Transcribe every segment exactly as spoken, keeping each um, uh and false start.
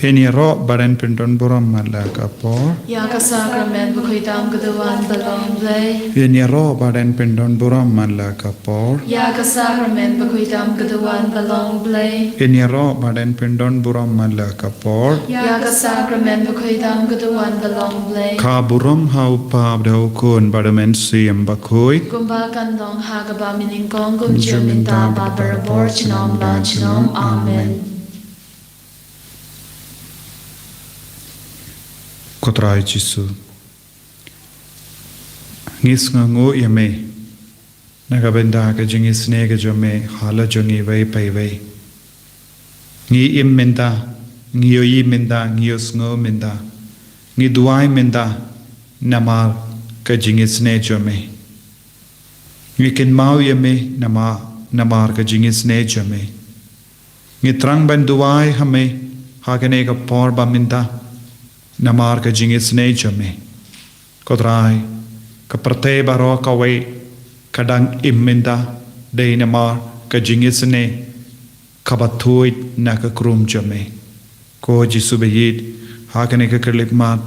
Ngin ïaroh bad yn pyndon burom man la ka por. Ïa ka sakramen bakhuid tam ka duwan ba long Blei. Ngin ïaroh bad yn pyndon burom man la ka por. Ïa ka sakramen bakhuid tam ka duwan ba long Blei. Ngin ïaroh bad yn pyndon burom man la ka por. Ïa ka sakramen bakhuid tam ka duwan ba long Blei. Ka burom ha u Kpa bad ha u Khun bad ha u Mynsiem Bakhuid. Kumba kan long ha kaba mynnyngkong, kumjuh mynta bad barabor junom la junom. Amen. Ko Trai Jisu, ngi sngewnguh ïa me na ka bynta ka jingisynei ka jong me ha la jong ngi iwei pa iwei. Ngi im mynta, ngi ïohi mynta, ngi ïohsngew mynta, ngi duwai mynta namar ka jingisynei jong me. Ngi kynmaw ïa me namar, namar ka jingisynei jong me. Ngi thrang ban duwai ha me ha kane ka por ba mynta namar ka jingisynei jong me. Ko Trai, ka pyrthei baroh kawei ka dang im mynta dei namar ka jingisynei kaba thuid na ka khrum jong me. Ko Jisu ba ïeit, ha kane ka khyllipmat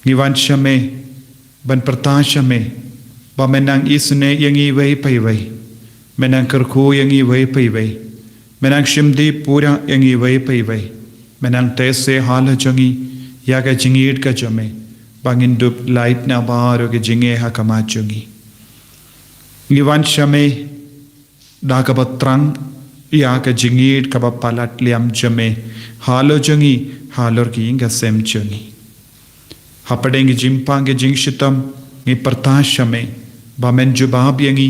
ngi wan sha me ban pyrta sha me ba men nang isynei ïa ngi iwei pa iwei, men nang kyrkhu ïa ngi iwei pa iwei, men nang shim dih pura ïa ngi iwei pa iwei, men nang teh se ha la jong ngi ïa ka jingïeit ka jong me, ba ngin dup lait na baroh ki jingeh ha khmat jong ngi. Ngi wan sha me da kaba thrang ïa ka jingïeit kaba palat liam jong me ha la jong ngi, halor ki ïing ki sem jong ngi. Hapdeng ki jingpang ki jingshitom ngi pyrta sha me ba men jubab ïa ngi,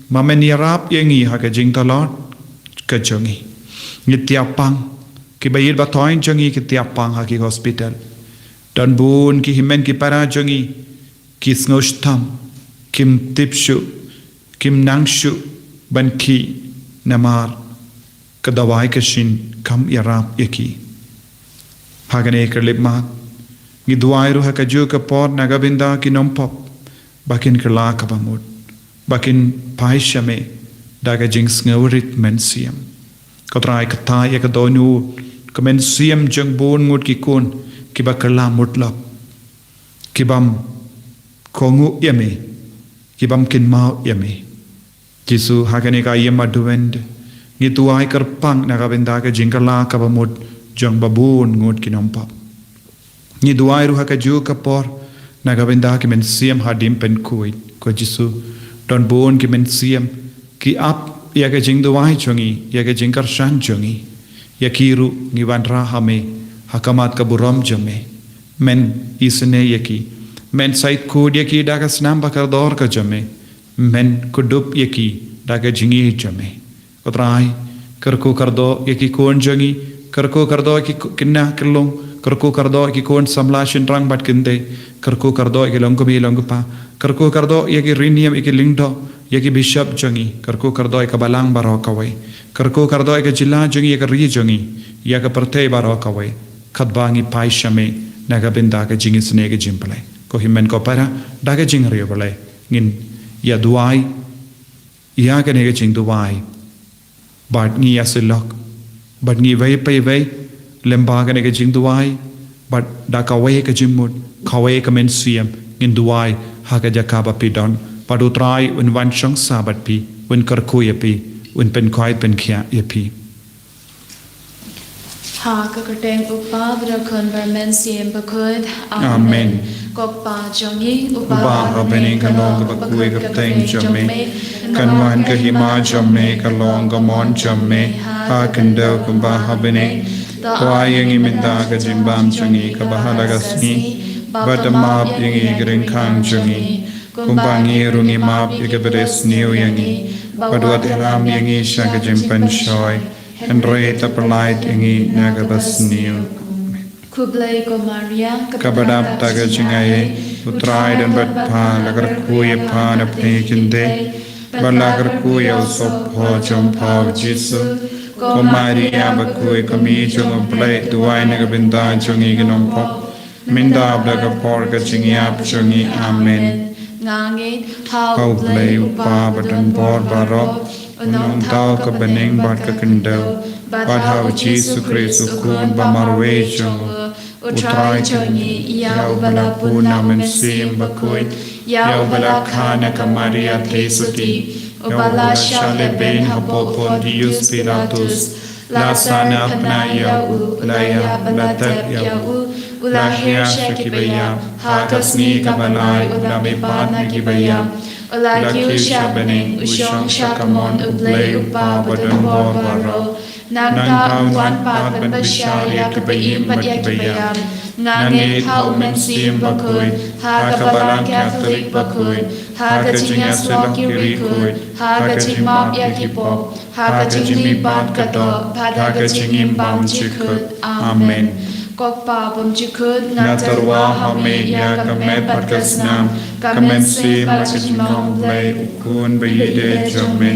ba men ïarap ïa ngi ha ka jingtlot ka jong ngi. Ngi tiap pang, kiba ïeit ba thoiñ jong ngi ki tiap pang ha ki hospital. Don bun ki hynmen ki para jong ngi ki sngew shitom, kim tip shuh, kim nang shuh ban khih namar ka dawai ka shin kam ïarap ïa ki. Ha kane ka khyllipmat ngi duwai ruh ha kajuh ka por na ka bynta ki nongpop, ba kin kylla kaba mut, ba kin phai sha me da ka jingsngewrit mynsiem. Ko Trai, kata ïa ka dohnud ka mynsiem jong bun ngut ki khun kiba kylla mutlop, ki bym kohnguh ïa me, ki bym kynmaw ïa me. Jisu, ha kane ka ïing ba duwai ngi duwai kyrpang na ka bynta ka jingkylla kaba mut jong ba bun ngut ki nongpop. Ngi duwai ruh ha kajuh ka por na ka bynta ki mynsiem haduh pynkhuid. Ko Jisu, don bun ki mynsiem ki ap ïa ka jingduwai jong ngi, ïa ka jingkyrshan jong ngi. Ïa ki ruh ngi wanrah ha me ha khmat ka burom jong me. Men isynei ïa ki, men sait khuid ïa ki da ka snam ba kordor ka jong me, men kdup ïa ki da ka jingïeit jong me. Ko Trai, kyrkhu kyrdoh ïa ki khun jong ngi, kyrkhu kyrdoh ïa ki khynnah khyllung, kyrkhu kyrdoh ïa ki khun samla shynrang bad kynthei, kyrkhu kyrdoh ïa ki longkmie longkpa, kyrkhu kyrdoh ïa ki riewniam, ïa ki lyngdoh, ïa ki bishop jong ngi, kyrkhu kyrdoh ïa ka balang baroh kawei, kyrkhu kyrdoh ïa ka jylla jong ngi, ïa ka ri jong ngi, ïa ka pyrthei baroh kawei. Katba ngi phai sha me na ka bynta ka jingisynei ka jong U Blei, ko hynmen ko para, da ka jingriewblei ngin ïa duwai ïa kane ka jingduwai. Bad ngi ïa sylok, bad ngi iwei pa iwei, lyngba kane ka jingduwai, bad da kawei ka jingmut, kawei ka mynsiem, ngin duwai ha ka jaka ba phi don, bad U Trai un wan shong sah bad phi, un kyrkhu ïa phi, un pynkhuid pynkhiah ïa phi. Ha ka kyrteng U Kpa, bad U Khun, bad U Mynsiem Bakhuid. Amen. Amen. Ko Kpa jong ngi uba ha bneng, ka long kaba kyrkhu ïa ka kyrteng jong me. Kan wan ka hima jong me, kan long ka mon jong me ha ka khyndew kumba ha bneng. To ai ïa ngi mynta ka jingbam jong ngi kaba ha la ka sngi, bad to map ïa ngi ki jingriewkhang jong ngi, kumba ngi ruh ngi map ïa kiba riewsniew ïa ngi. Bad wat ïalam ïa ngi sha ka jingpynshoi, hynrei to pyllait ïa ngi na kaba sniew. Khublei ko Maria, kaba dap da ka jingaiei, U Trai u don bad pha, la kyrkhu ïa pha na pdeng ki khyndai, bad la kyrkhu ïa u sohphoh jong pha U Jisu. Ko Maria bakhuid, ka Kmie jong U Blei, duwai na ka bynta jong ngi ki nongpop, mynta bad ha ka por ka jingïap jong ngi. Amen. Nga ngeit ha U Blei U Kpa badonbor baroh, u nongthaw ka bneng bad ka khyndew, Bad ha u Jisu Khrist u Khun ba marwei jong u, u Trai jong ngi, ïa uba la bun na u Mynsiem Bakhuid, ïa uba la kha na ka Maria Theisotti, uba la shah lehbeiñ hapoh Pontius Pilatus, la sahnarphna ïa u, la ïap bad la tep ïa u, u la hiar sha kiba ïap, ha ka sngi kaba lai u la mihpat na kiba ïap, u la kiew sha bneng, u shong sha kamon u Blei u Kpa badonbor baroh. Nangta un wan pat ban bishar ïa kiba im bad ïa kiba ïap. Nga ngeit ha u Mynsiem Bakhuid, ha ka Balang Katholik bakhuid, ha ka jingïasyllok ki riewkhuid, ha ka jingmap ïa ki pop, ha ka jingmihpat ka doh, bad ha ka jingim bymjukut. Amen. Ko Kpa bymjukut, nga tyrwa ha me ïa ka met bad ka snam, ka mynsiem bad ka jinglong Blei u Khun ba ïeit jong me,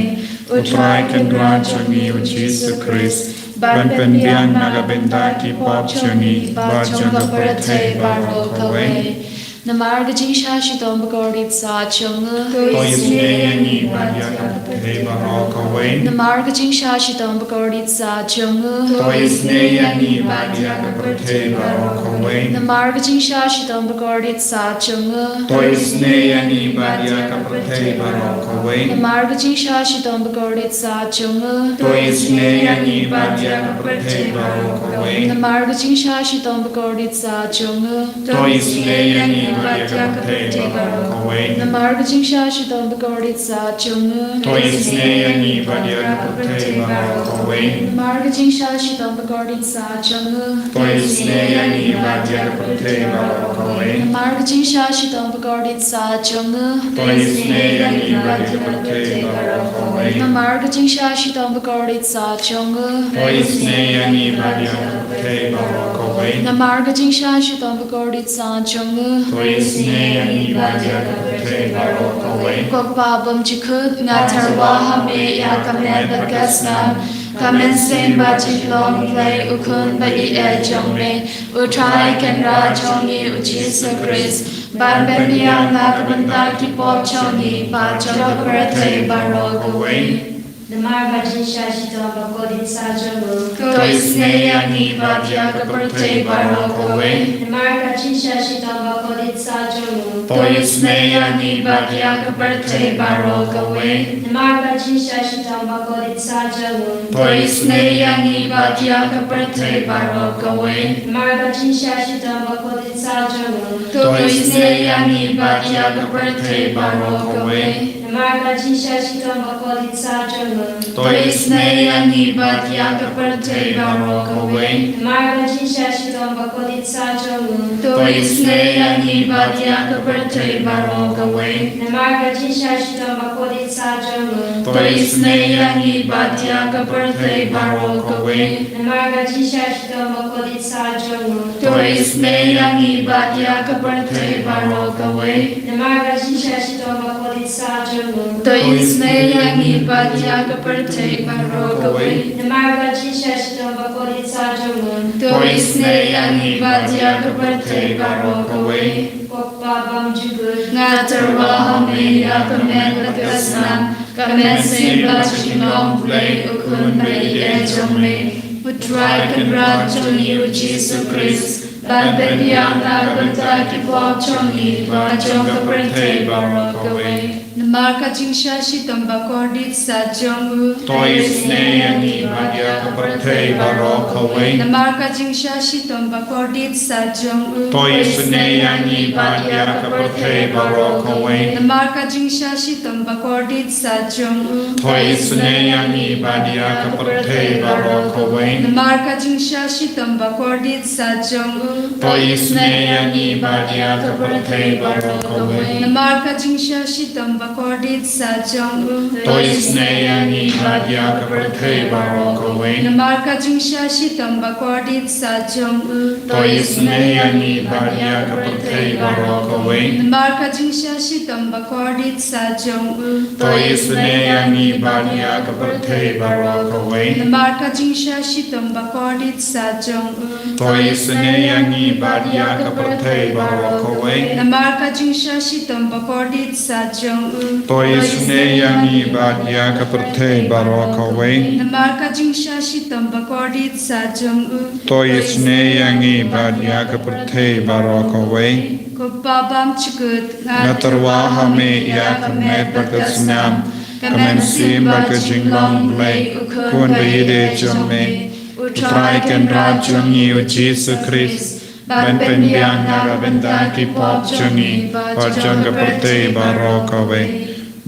u Trai Kynrad jong ngi u Jisu Khrist, ban pynbiang na ka bynta ki pop jong ngi bad jong ka pyrthei baroh kawei. Namar ka jingshah shitom bakordit satia jong u, to isynei ïa ngi bad ïa ka pyrthei baroh kawei. Namar ka jingshah shitom bakordit satia jong u, to isynei ïa ngi bad ïa ka pyrthei baroh kawei. Namar ka jingshah shitom bakordit satia jong u, to isynei ïa ngi bad ïa ka pyrthei baroh kawei. Namar ka jingshah shitom bakordit satia jong u, to isynei ïa ngi bad ïa ka pyrthei baroh kawei. Namar ka jingshah shitom bakordit satia jong u, to isynei ïa ngi bad ïa ka pyrthei baroh kawei. Namar ka jingshah shitom bakordit satia jong u, to isynei ïa ngi bad ïa ka pyrthei baroh kawei. Namar ka jingshah shitom bakordit satia jong u, to isynei ïa ngi bad ïa ka pyrthei baroh kawei. Namar ka jingshah shitom bakordit satia jong u, to isynei ïa ngi bad ïa ka pyrthei baroh kawei. Namar ka jingshah shitom bakordit satia jong u, to isynei ïa ngi bad ïa ka pyrthei baroh kawei. Namar ka jingshah shitom bakordit satia jong u, to isynei ïa ngi bad ïa ka pyrthei baroh kawei. Ko Kpa bymjukut, nga tyrwa ha me ïa ka met bad ka snam, ka mynsiem bad jinglong Blei u Khun ba ïeit jong me, u Trai Kynrad jong ngi u Jisu Khrist, ban pynbiang na ka bynta ki pop jong ngi bad jong ka pyrthei baroh kawei. Namar ka jingshah shitom bakordit satia jong u, to isynei ïa ngi bad ïa ka pyrthei baroh kawei. Namar ka jingshah shitom bakordit satia jong u, to isynei ïa ngi bad ïa ka pyrthei baroh kawei. Namar ka jingshah shitom bakordit satia jong u, to isynei ïa ngi bad ïa ka pyrthei baroh kawei. Namar ka jingshah shitom bakordit satia jong u, to isynei ïa ngi bad ïa ka pyrthei baroh kawei. Namar ka jingshah shitom bakordit satia jong u, to isynei ïa ngi bad ïa ka pyrthei baroh kawei. Namar ka jingshah shitom bakordit satia jong u, to isynei ïa ngi bad ïa ka pyrthei baroh kawei. Namar ka jingshah shitom bakordit satia jong u, to isynei ïa ngi bad ïa ka pyrthei baroh kawei. Namar ka jingshah shitom bakordit satia jong u, to isynei ïa ngi bad ïa ka pyrthei baroh kawei. Namar ka jingshah shitom bakordit satia jong u, to isynei ïa ngi bad ïa ka pyrthei baroh kawei. Namar ka jingshah shitom bakordit satia jong u, to isynei ïa ngi bad ïa ka pyrthei baroh kawei. Ko Kpa bymjukut, nga tyrwa ha me ïa ka met bad ka snam, ka mynsiem bad jinglong Blei u Khun ba ïeit jong me, u Trai Kynrad jong ngi u Jisu Khrist, ban pynbiang na ka bynta ki pop jong ngi bad jong ka pyrthei baroh kawei. Namar ka jingshah shitom bakordit satia jong u, to isynei ïa ngi bad ïa ka pyrthei baroh kawei. Namar ka jingshah shitom bakordit satia jong u, to isynei ïa ngi bad ïa ka pyrthei baroh kawei. Namar ka jingshah shitom bakordit satia jong u, to isynei ïa ngi bad ïa ka pyrthei baroh kawei. Namar ka jingshah shitom bakordit satia jong u, to isynei ïa ngi bad ïa ka pyrthei baroh kawei. Namar ka jingshah shitom bakordit satia jong u, to isynei ïa ngi bad ïa ka pyrthei baroh kawei. Namar ka jingshah shitom bakordit satia jong u, to isynei ïa ngi bad ïa ka pyrthei baroh kawei. Namar ka jingshah shitom bakordit satia jong u, to isynei ïa ngi bad ïa ka pyrthei baroh kawei. Namar ka jingshah shitom bakordit satia jong u, to isynei ïa ngi bad ïa ka pyrthei baroh kawei. Namar ka jingshah shitom bakordit sah jong u. To isynei ïa ngi bad ïa ka pyrthei baroh kawei. Namar ka jingshah shitom bakordit sah jong u. To isynei ïa ngi bad ïa ka pyrthei baroh kawei. Ko Pa bymjukut, nga tyrwa ha me ïa ka met bad ka snam, ka mynsiem bad ka jinglong Blei, u Khun baïadei jong me, U Trai Kynrad jong ngi U Jisu Khrist, ban pynbiang na ka bynta ki pop jong ngi bad jong ka pyrthei baroh kawei.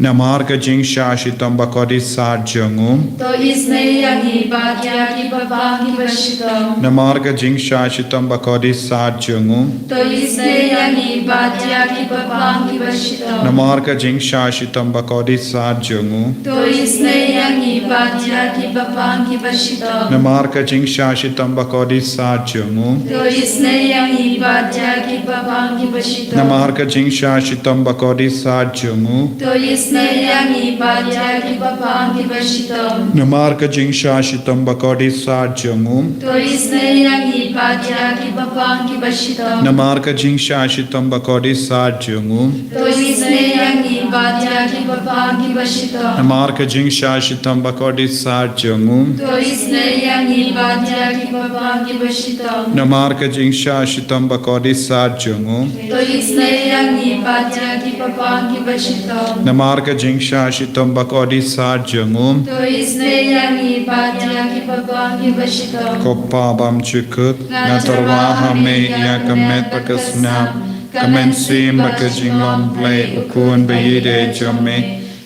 Namar ka jingshah shitom bakordit sah jong u. To isynei ïa ngi bad ïa ki bapang kiba shitom. Namar ka jingshah shitom bakordit sah jong u. To isynei ïa ngi bad ïa ki bapang kiba shitom. Namar ka jingshah shitom bakordit sah jong u. To isynei ïa ngi bad ïa ki bapang kiba shitom. Namar ka jingshah shitom bakordit sah jong u. To isynei ïa ngi bad ïa ki bapang kiba shitom. Namar ka jingshah shitom bakordit sah jong u. To isynei ïa ngi bad ïa ki bapang kiba shitom. Namar ka jingshah shitom bakordit sah jong u. To isynei ïa ngi bad ïa ki bapang kiba shitom. Namar ka jingshah shitom bakordit sah jong u. To isynei ïa ngi bad ïa ki bapang kiba shitom. Namar ka jingshah shitom bakordit sah jong u. To isynei ïa ngi bad ïa ki bapang kiba shitom. Namar ka jingshah shitom bakordit sah jong u. To isynei ïa ngi bad ïa ki bapang kiba shitom. Namar ka jingshah shitom bakordit sah jong u. To isynei ïa ngi bad ïa ki bapang kiba shitom. Ko Pa bymjukut, nga tyrwa ha me ïa ka met bad ka snam, ka mynsiem bad ka jinglong Blei, u Khun baïadei jong me,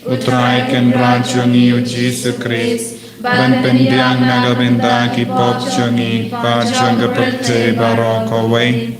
U Trai Kynrad jong ngi U Jisu Khrist, ban pynbiang na ka bynta ki pop jong ngi bad jong ka pyrthei baroh kawei.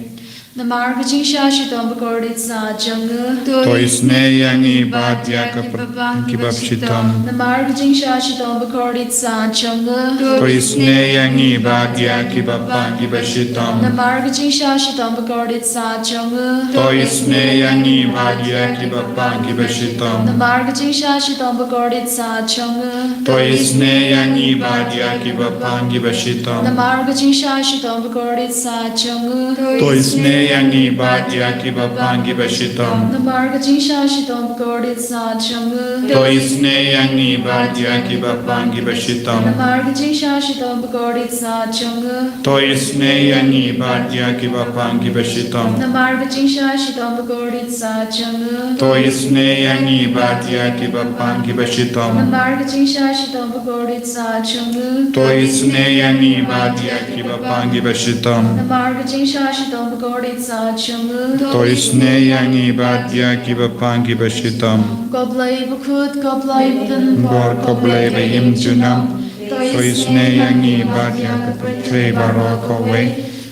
Namar ka jingshah shitom bakordit sah jong u. To isynei ïa ngi bad ïa ki bapang kiba shitom. Namar ka jingshah shitom bakordit sah jong u. To isynei ïa ngi bad ïa ki bapang kiba shitom. Namar ka jingshah shitom bakordit sah jong u. To isynei ïa ngi bad ïa ki bapang kiba shitom. Namar ka jingshah shitom bakordit sah jong u. To isynei ïa ngi bad ïa ki bapang kiba shitom. Namar ka jingshah shitom bakordit sah jong u. To isynei ïa ngi bad ïa ki bapang kiba shitom. Namar ka jingshah shitom bakordit sah jong u. To isynei ïa ngi bad ïa ki bapang kiba shitom. Namar ka jingshah shitom bakordit sah jong u. To isynei ïa ngi bad ïa ki bapang kiba shitom. Namar ka jingshah shitom bakordit sah jong u. To isynei ïa ngi bad ïa ki bapang kiba shitom. Namar ka jingshah shitom bakordit sah jong u. To isynei ïa ngi bad ïa ki bapang kiba shitom. Namar ka jingshah shitom bakordit sah jong u. To isynei ïa ngi bad ïa ki bapang kiba shitom. Ko Blei bakhuid, ko Blei badonbor, ko Blei ba im junom. To isynei ïa ngi bad ïa ka pyrthei baroh kawei.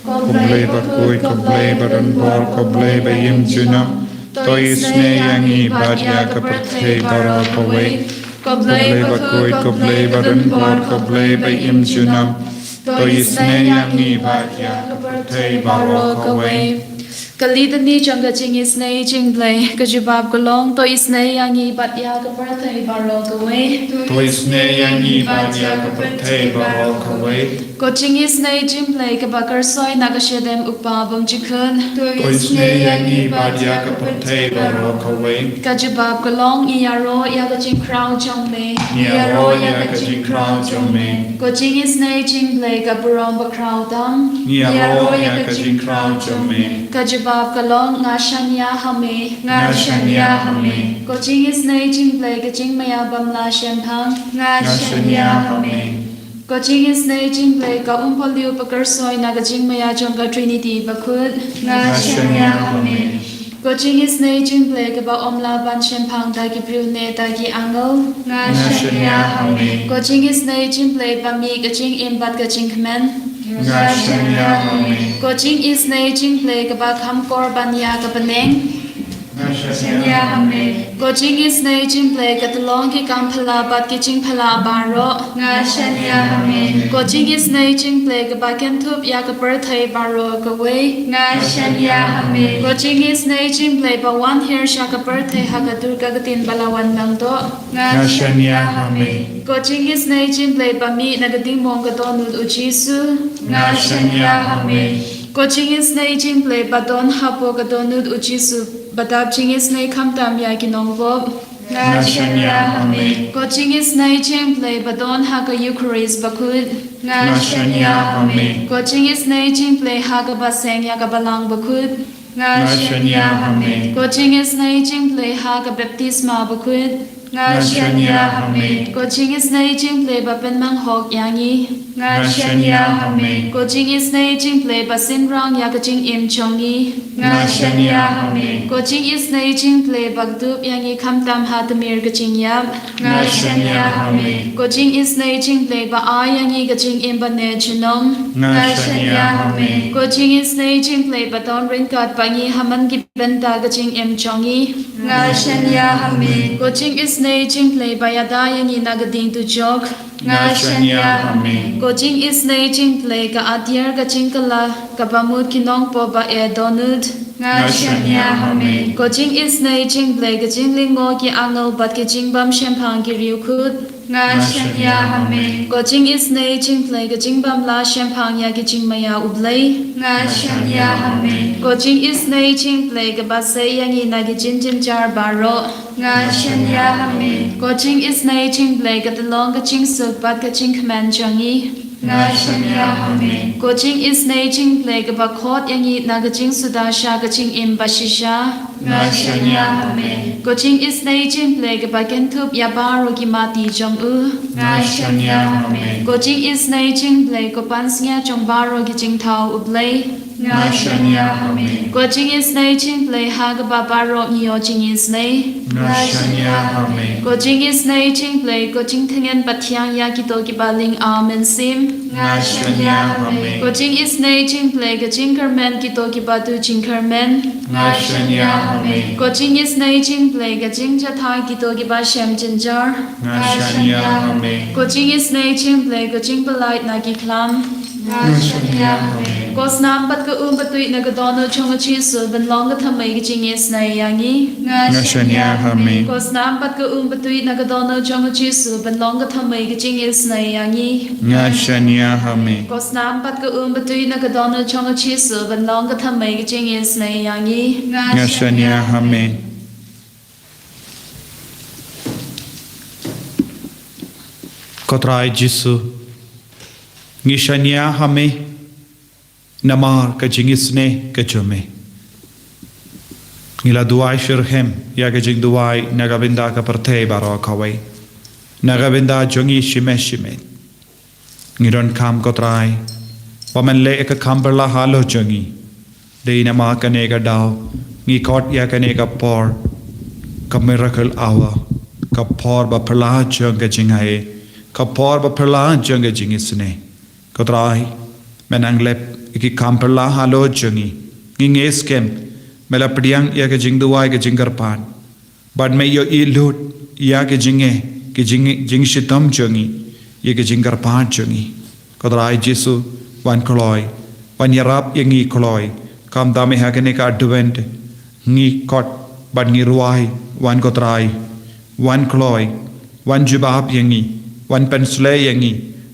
Ko Blei bakhuid, ko Blei badonbor, ko Blei ba im junom. To isynei ïa ngi bad ïa ka pyrthei baroh kawei. Ko Blei bakhuid, ko Blei badonbor, ko Blei ba im junom. To isynei ïa ngi bad ïa ka pyrthei baroh kawei. Ka litany jong ka jingisynei jingblei, ka jubab ka long, to isynei ïa ngi bad ïa ka pyrthei baroh kawei. To isynei ïa ngi bad ïa ka pyrthei baroh kawei. Ko jingisynei jingblei kaba kyrsoi na ka shadem u Pa bymjukut. To isynei ïa ngi bad ïa ka pyrthei baroh kawei. Ka jubab ka long, ngi ïaroh ïa ka jingkhraw jong me. Ngi ïaroh ïa ka jingkhraw jong me. Ko jingisynei jingblei ka burom bakhraw tam. Ngi ïaroh ïa ka jingkhraw jong me. Ka jubab ka long, nga shaniah ha me. Nga shaniah ha me. Ko jingisynei jingblei ka jingmaïa bym lah shemphang. Nga shaniah ha me. Ko jingisynei jingblei ka umpyrlok ba kyrsoi na ka jingmaïa jong ka Trinity bakhuid. Nga shaniah ha me. Ko jingisynei jingblei kaba ym lah ban shemphang da ki briew ne da ki angel. Nga shaniah ha me. Ko jingisynei jingblei ba mih ka jingim bad ka jingkmen. Nga shaniah ha me. Ko jingisynei jingblei kaba kham kor ban ïa ka bneng. Nga shaniah ha me. Ko jingisynei jingblei ka tyllong ki kam phylla bad ki jingphylla baroh. Nga shaniah ha me. Ko jingisynei jingblei kaba kynthup ïa ka pyrthei baroh kawei. Nga shaniah ha me. Ko jingisynei jingblei ba wan hiar sha ka pyrthei ha ka dur ka ktien ba la wan lang doh. Nga shaniah ha me. Ko jingisynei jingblei ba mih na ka dingmong ka dohnud u Jisu. Nga shaniah ha me. Ko jingisynei jingpyllait ba don hapoh ka dohnud u Jisu ba dap jingisynei khamtam ïa ki nongpop. Nga shaniah ha me. Ko jingisynei jingpyllait ba don ha ka Eukharist bakut. Nga shaniah ha me. Ko jingisynei jingpyllait ha kaba seng ïa ka Balang bakut. Nga shaniah ha me. Ko jingisynei jingpyllait ha ka baptisma bakut. Nga shaniah ha me. Ko jingisynei jingpyllait ba pynmang hok ïa ngi. Nga shaniah ha me. Ko jingisynei jingpyllait ba synrang ïa ka jingim jong ngi. Nga shaniah ha me. Ko jingisynei jingpyllait ba kdup ïa ngi khamtam ha tmier ka jingïap. Nga shaniah ha me. Ko jingisynei jingpyllait ba ai ïa ngi ka jingim ba neh junom. Nga shaniah ha me. Ko jingisynei jingpyllait ba don ryngkat bad ngi ha man ki bynta ka jingim jong ngi. Nga shaniah ha me. Ko jingisynei jingpyllait ba ïada ïa ngi na ka ding dujok. Nga shaniah ha me. Ko jingisynei jingpyllait ka atiar ka jingkylla kaba mut ki nongpop ba eh dohnud. Nga shaniah ha me. Ko jingisynei jingpyllait ka jinglyngngoh ki angel bad ki jingbym shemphang ki riewkhuid. Nga shaniah ha me. Ko jingisynei jingpyllait ka jingbym lah shemphang ïa ki jingmaïa U Blei. Nga shaniah ha me. Ko jingisynei jingpyllait kaba sei ïa ngi na ki jingjynjar baroh. Nga shaniah ha me. Ko jingisynei jingpyllait ka tyllong ka jingsuk bad ka jingkmen jong ngi. Nga shaniah ha me. Ko jingisynei jingpyllait kaba khot ïa ngi na ka jingsuda sha ka jingim ba shisha. Nga shaniah ha me. Ko jingisynei jingpyllait kaba kynthup ïa baroh ki mati jong u. Nga shaniah ha me. Ko jingisynei jingpyllait ko pansngiat jong baroh ki jingthaw U Blei. Nga shaniah ha me. Ko jingisynei jingpyllait ha kaba baroh ngi ïoh jingisynei. Nga shaniah ha me. Ko jingisynei jingpyllait ko jingtyngen pathiang ïa kito kiba lyngba mynsiem. Nga shaniah ha me. Ko jingisynei jingpyllait ka jingkyrmen kito kiba duh jingkyrmen. Nga shaniah ha me. Ko jingisynei jingpyllait ka jingjahthait kito kiba shem jynjar. Nga shaniah ha me. Ko jingisynei jingpyllait ka jingpyllait na ki khlam. Nga shaniah ha me. Ko snam bad ka um batuid na ka dohnud jong u Jisu ban long ka thymmei ka jingisynei ïa ngi. Nga shaniah ha me. Ko snam bad ka um batuid na ka dohnud jong u Jisu ban long ka thymmei ka jingisynei ïa ngi. Nga shaniah ha me. Ko snam bad ka um batuid na ka dohnud jong u Jisu ban long ka thymmei ka jingisynei ïa ngi. Nga shaniah ha me. Ko Trai Jisu, ngi shaniah ha me namar ka jingisynei ka jong me. Ngi la duwai shitrhem ïa ka jingduwai na ka bynta ka pyrthei baroh kawei, na ka bynta jong ngi shimet shimet. Ngi donkam, ko Trai, ba men leh ïa ka kam phylla halor jong ngi. Dei namar kane ka daw ngi khot ïa kane ka por ka miracle hour, ka por ba phylla jong ka jingaiei, ka por ba phylla jong ka jingisynei. Ko Trai, men nang leh ïa ki kam phylla halor jong ngi. Ngi ngeit skhem me la pdiang ïa ka jingduwai ka jingkyrpad, bad me ïohi lut ïa ki jingeh, ki jing, jingshitom jong ngi, ïa ki jingkyrpad jong ngi. Ko Trai Jisu, wan kloi, wan ïarap ïa ngi kloi. Khamtam ha kane ka Advent ngi khot bad ngi rwai, wan ko Trai, wan kloi, wan jubab ïa ngi, wan pynshlei ïa ngi,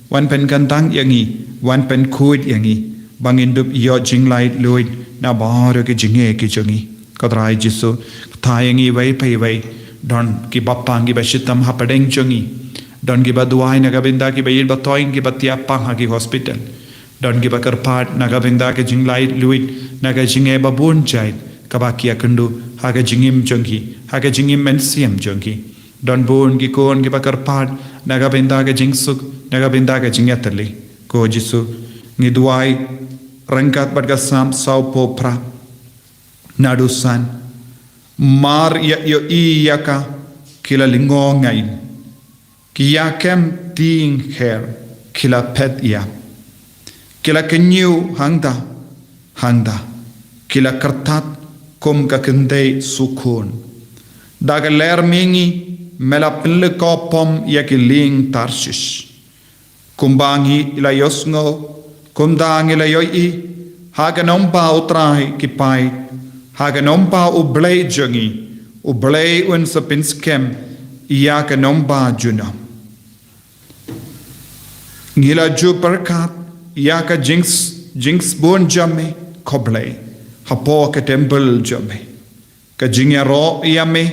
wan pynkyntang ïa ngi, wan pynkhuid ïa ngi, ba ngin dup ïoh jinglaitluid na baroh ki jingeh ki jong ngi. Ko Trai Jisu, kata ïa ngi iwei pa iwei. Don kiba pang kiba shitom hapdeng jong ngi. Don kiba duwai na ka bynta kiba ïeit ba thoiñ kiba thiah pang ha ki hospital. Don kiba kyrpad na ka bynta ka jinglaitluid na ka jingeh ba bun jait kaba ki ïakynduh ha ka jingim jong ki, ha ka jingim mynsiem jong ki. Don bun ki khun kiba kyrpad na ka bynta ka jingsuk, na ka bynta ka jingïatylli. Ko Jisu, ngi duwai ryngkat bad ka Salm sawphew phra. Naduh san. Namar ïa, ïohi ïa ka ki la lyngngoh ngaiñ. Ki ïakem tieng kher ki la phet ïap. Ki la kynñiew hangta hangta. Ki la kyrthat kum ka kynthei sukhun. Da ka lyer mihngi me la pynlyngkhuh pom ïa ki lieng Tarshish. Kumba ngi la ïohsngew, kumta ngi la ïohi, ha ka nongpa U Trai ki paid, ha ka nongpa U Blei jong ngi, U Blei un sa pynskhem ïa ka nongpa junom. Ngi la ju pyrkhat ïa ka jings, jingsbun jong me, khublei hapoh ka temple jong me. Ka jingïaroh ïa me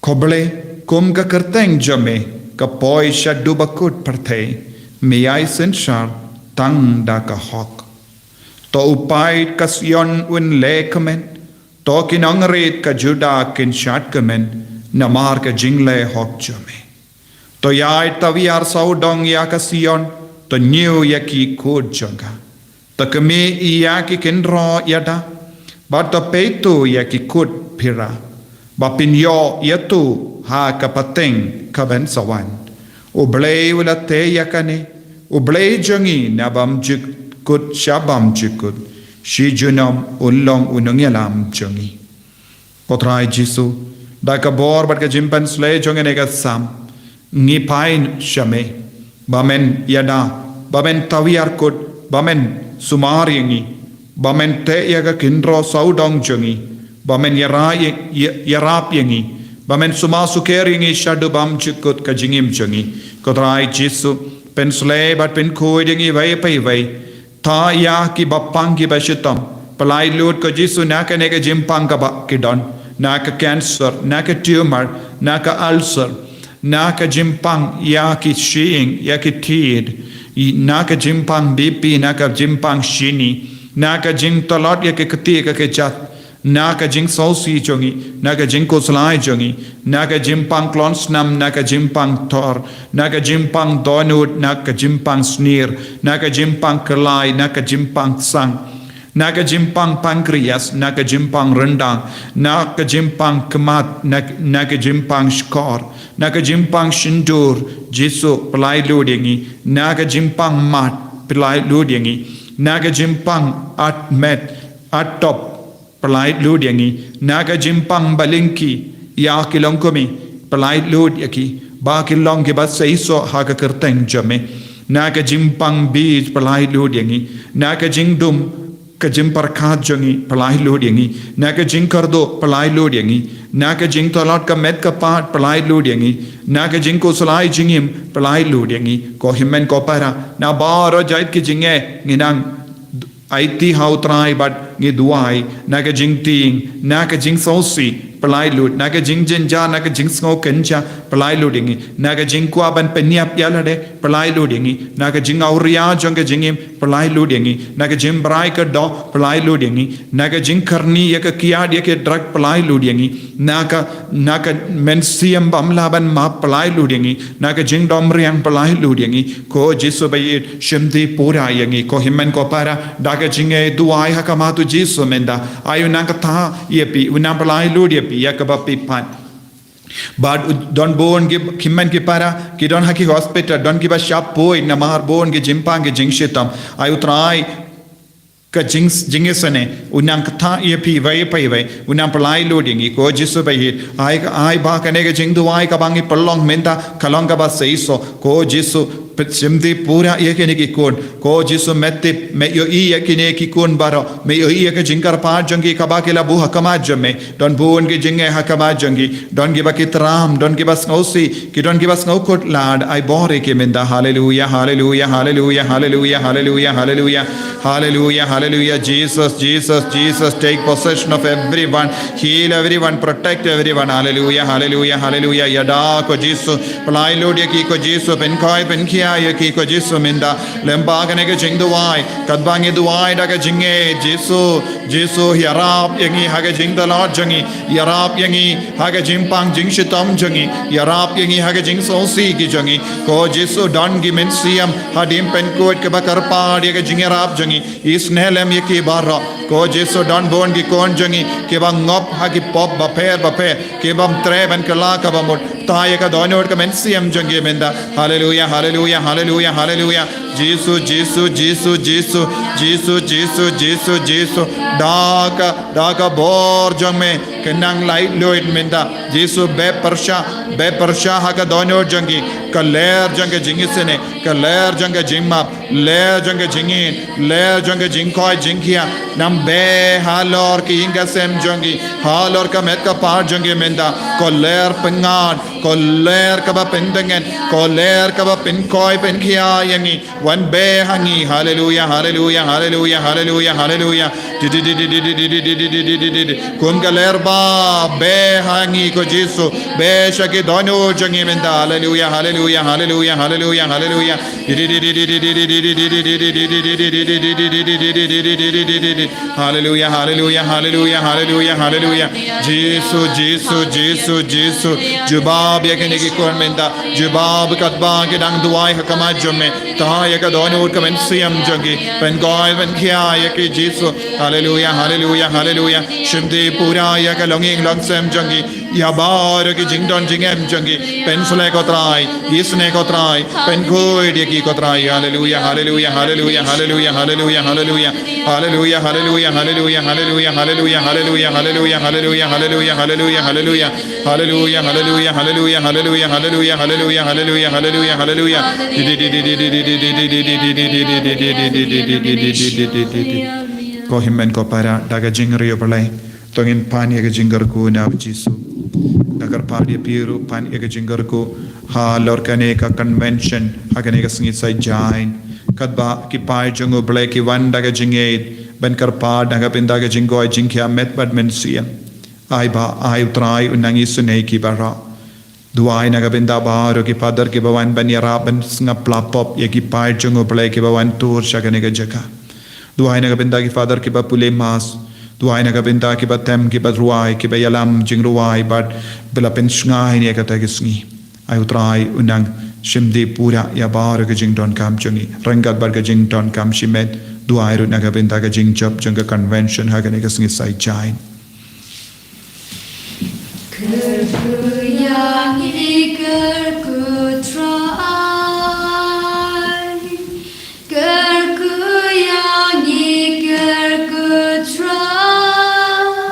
khublei kum ka kyrteng jong me ka poi sha duh ba kut pyrthei. Me ïai synshar tang da ka hok. To u paid ka Sion un leh kmen. To ki nongrit ka Judah kin shad kmen namar ka jingleh hok jong me. To ïai tawiar sawdong ïa ka Sion, to ñiew ïa ki kut jong ka. To kmie ïa ki khynraw ïada, bad to peit to ïa ki kut phira, ba phin ïoh ïa to ha ka pateng ka ban sa wan. U Blei u la tei ïa kane, U Blei jong ngi na bymjukut sha bymjukut, shi junom un long u nongïalam jong ngi. Ko Trai Jisu, da ka bor bad ka jingpynshlei jong kane ka Salm, ngi phai sha me, ba men ïada, ba men tawiar kut, ba men sumar ïa ngi, ba men teh ïa ka khynraw sawdong jong ngi, ba men ïara-, ïa-, ïarap ïa ngi, ba men sumar sukher ïa ngi sha duh bymjukut ka jingim jong ngi. Ko Trai Jisu, pynshlei bad pynkhuid ïa ngi iwei pa iwei. Tah ïa ki bapang ki bashitom. Pyllait lut ko Jisu na kane ka jingpang kaba ki don. Na ka cancer, na ka tumor, na ka ulcer, na ka jingpang ïa ki shyieng, ïa ki thied, i-, na ka jingpang B P, na ka jingpang shini, na ka jingtlot ïa ki kti ka ki jait, na ka jingsngewsih jong ngi, na ka jingkhuslai jong ngi, na ka jingpang klon snam, na ka jingpang thor, na ka jingpang dohnud, na ka jingpang snier, na ka jingpang kyllai, na ka jingpang sang, na ka jingpang pancreas, na ka jingpang ryndang, na ka jingpang khmat, na, na ka jingpang shkor, na ka jingpang shyntur, Jisu pyllait lut ïa ngi, na ka jingpang mad pyllait lut ïa ngi, na ka jingpang at met, at top, pyllait lut ïa ngi, na ka jingpang balyngki, ïa ki longkmie, pyllait lut ïa ki, ba kin long kiba seisoh ha ka kyrteng jong me, na ka jingpang bieit pyllait lut ïa ngi, na ka jingdum, ka jingpyrkhat jong ngi, pyllait lut ïa ngi, na ka jingkyrduh, pyllait lut ïa ngi, na ka jingtlot ka met ka phad, pyllait lut ïa ngi, na ka jingkhuslai jingim, pyllait lut ïa ngi, ko hynmen ko para, na baroh jait ki jingeh, ngi nang aiti ha u Trai bad ngi duwai, na ka jingtieng, na ka jingsngewsih, pyllait lut, na ka jingjynjar, na ka jingsngew kynja, pyllait lut ïa ngi, na ka jingkwah ban pynïap ïa lade, pyllait lut ïa ngi, na ka jingawria jong ka jingim, pyllait lut ïa ngi, na ka jingbrai ka doh, pyllait lut ïa ngi, na ka jingkyrni ïa ka kiad ïa ki drug, pyllait lut ïa ngi, na ka, na ka mynsiem bym lah ban map, pyllait lut ïa ngi, na ka jingdom riang, pyllait lut ïa ngi, ko Jisu ba ïeit, shim ti pura ïa ngi, ko hynmen ko para, da ka jingduwai ha khmat u Jisu mynta, ai u nang kata ïa phi, u nang pyllait lut ïa phi, ïa kaba phi phah. Bad u-, don bun ki, ki hynmen ki para, ki don ha ki hospital, don kiba shah poi, namar bun ki jingpang ki jingshitom, ai u Trai, ka jing, jingisynei, u nang kata ïa phi iwei pa iwei, u nang pyllait lut ïa ngi, ko Jisu ba ïeit, ai, ai ba kane ka jingduwai kaba ngi pynlong mynta, ka long kaba seisoh, ko Jisu, pynshim ti pura ïa kine ki khun, ko Jisu me tip, me ïohi ïa kine ki khun baroh, me ïohi ïa ka jingkyrpad jong ki kaba ki la buh ha khmat jong me, don bun ki jingeh ha khmat jong ki, don kiba ki tram, don kiba sngewsih, ki don kiba sngewkhuslai, ai bor ïa ki mynta, hallelujah, hallelujah, hallelujah, hallelujah, hallelujah, hallelujah. Hallelujah, hallelujah, Jesus, Jesus, Jesus, take possession of everyone, heal everyone, protect everyone, hallelujah, hallelujah, hallelujah, ïada ko Jisu, pyllait lut ïa ki ko Jisu, pynkhoi, pynkhia ïa ki ko Jisu mynta, lem bad kane ka jingduwai, katba ngi duwai da ka jingngeit, Jisu, Jisu, ïarap ïa ngi ha ka jingtlot jong ngi, ïarap ïa ngi ha ka jingpang jingshitom jong ngi, ïarap ïa ngi ha ka jingsngewsih ki jong ngi, ko Jisu don ki mynsiem, hadien pynkhuid kaba kyrpad ïa ka jingïarap jong ngi, Isynei lem ïa ki baroh. Ko Jisu don bun ki khun jong ngi kiba ngop ha ki pop bapher bapher, kibym treh ban kylla kaba mut. Tah ïa ka dohnud ka mynsiem jong ki mynta. Haleluya, haleluya, haleluya, haleluya. Jisu, Jisu, Jisu, Jisu, Jisu, Jisu, Jisu, Jisu. Da ka, da ka bor jong me, ka nang laitluid mynta. Jisu beh pyrshah, beh pyrshah ha ka dohnud jong ki. Ka lyer jong ka jingisynei, ka lyer jong ka jingmap. Lyer jong ka jingïeit, lyer jong ka jingkoit jingkhiah, nang beh halor ki ïing ka sem jong ki, halor ka met ka phad jong ki mynta, ko lyer pyngngad, ko lyer kaba pyntngen, ko lyer kaba pynkoit pynkhiah ïa ngi, Wan beh ha ngi. Haleluya, haleluya, haleluya, haleluya, haleluya. Di, di, di. Kum ka ler ba beh ha ngi ko Jisu. Beh sha ki dohnud jong ngi mynta. Haleluya, haleluya, haleluya, haleluya, haleluya. Di, di, di. Haleluya, haleluya, haleluya, haleluya, haleluya. Jisu, Jisu, Jisu, Jisu. Jubab ïa kine ki khun mynta. Jubab katba ki dang duwai ha khmat jong me. Tah ïa ka dohnud ka mynsiem jong ki. Pynkhiah, pynkhiah ïa ki Jisu. Haleluya, haleluya, haleluya. Shimti pura ïa ka longïing longsem jong ki. Ïa baroh ki jingdon jingem jong ki. Pynshlei ko Trai, isynei ko Trai, pynkhuid ïa ki ko Trai. Haleluya, haleluya, haleluya, haleluya, haleluya, haleluya. Haleluya, haleluya, haleluya, haleluya, haleluya, haleluya, haleluya, haleluya, haleluya, haleluya, haleluya. Haleluya, haleluya, haleluya, haleluya, haleluya, haleluya, haleluya, haleluya, haleluya. Ko hynmen ko para, da ka jingriewblei to ngin pan ïa ka jingkyrkhu na u Jisu. Nga kyrpad ïa phi ruh pan ïa ka jingkyrkhu halor kane ka convention ha kane ka sngi Saitjaiñ. Katba ki paid jong U Blei ki wan da ka jingïeit ban kyrpad na ka bynta ka jingkoit jingkhiah met bad mynsiem. Ai ba, ai U Trai un nang isynei ki baroh. Duwai na ka bynta baroh ki Father kiba wan ban ïarap ban sngap la pop ïa ki paid jong U Blei kiba wan tur sha kane ka jaka. Duwai na ka bynta ki Father kiba pule Mass. Duwai na ka bynta kiba tem, kiba rwai, kiba ïalam jingrwai bad ba la pynshngaiñ ïa kata ka sngi. Ai U Trai un nang shim dih pura ïa baroh ka jingdonkam jong ngi. Ryngkat bad ka jingdonkam shimet, duwai ruh na ka bynta ka jingjop jong ka convention ha kane ka sngi Saitjaiñ. Kyrkhu ïa ngi, kyrkhu Trai. Kyrkhu ïa ngi, kyrkhu Trai.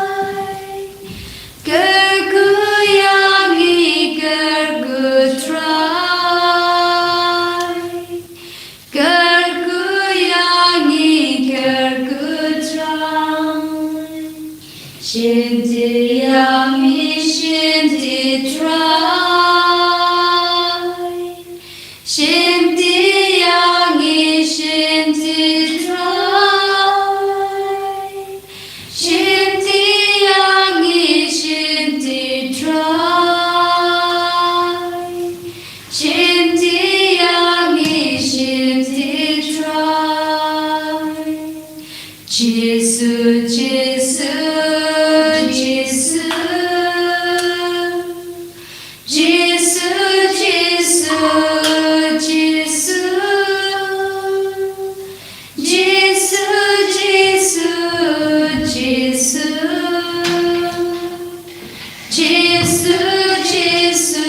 Kyrkhu ïa ngi, kyrkhu Trai. Kyrkhu ïa ngi, kyrkhu Trai. Shim dih ïa ngi, shim dih Trai. Shim dih ïa ngi, shim dih Trai. Shim dih ïa ngi, shim dih Trai. Shim dih ïa ngi, shim dih Trai. Jisu, Jisu, Jisu. Jisu, Jisu, Jisu. Jisu, Jisu, Jisu. Jisu, Jisu,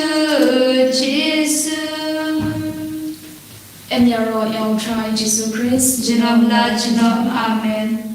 Jisu. Yn ïaroh ïa U Trai Jisu Khrist junom la junom. Amen.